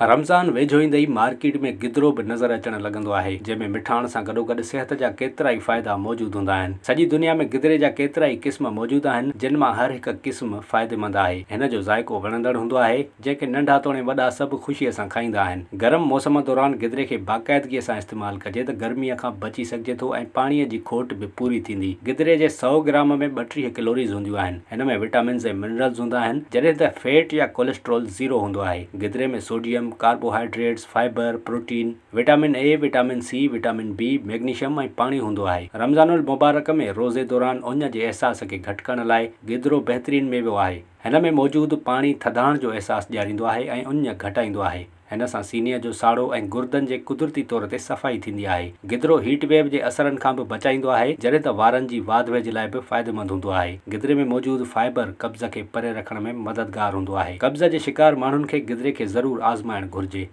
رمضان ويجهو ايندي ئي مارڪيٽ ۾ گدرو به نظر اچڻ لڳندو آهي، جنهن ۾ مٺاڻ سان گڏوگڏ صحت جا ڪيترائي فائدا موجود هوندا آهن. سڄي دنيا ۾ گدري جا ڪيترائي قسم موجود آهن، جن مان هر هڪ قسم فائديمند آهي. هن جو ذائقو وڻندڙ هوندو آهي، جنهن کي ننڍا توڻي وڏا سڀ خوشيء سان کائيندا آهن. گرم موسم دوران گدري کي باقاعدگيء سان استعمال ڪجي ته گرميء کان بچي سگهجي ٿو ۽ پاڻيء جي کوٽ به پوري ٿيندي. گدري جي سئو گرام ۾ 32 ڪلوريز هونديون آهن. هن ۾ وٽامنز ۽ منرلز هوندا آهن، جڏهن ته فيٽ يا ڪوليسٽرول زيرو هوندو آهي. گدري ۾ sodium, carbohydrates, fibre, protein, vitamin A, vitamin C, vitamin B, magnesium ۽ پاڻي هوندو آهي. رمضان المبارڪ ۾ روزي دوران اڃ جي احساس کي گهٽ ڪرڻ لاء گدرو بهترين ميوو آهي. هن ۾ موجود پاڻي ٿڌاڻ جو احساس ڏياريندو آهي ۽ اڃ گهٽائيندو آهي. هن سان سيني جو ساڙو ۽ گردن جي قدرتي طور تي صفائي ٿيندي آهي. گدرو هيٽ ويو جي اثرن کان به بچائيندو آهي، جڏهن ته وارن جي واڌ ويجهه لاء به فائديمند هوندو آهي. گدري ۾ موجود فائبر قبض کي پري رکڻ ۾ مددگار هوندو آهي. قبض جي شڪار ماڻهن کي گدري کي ضرور آزمائڻ گهرجي.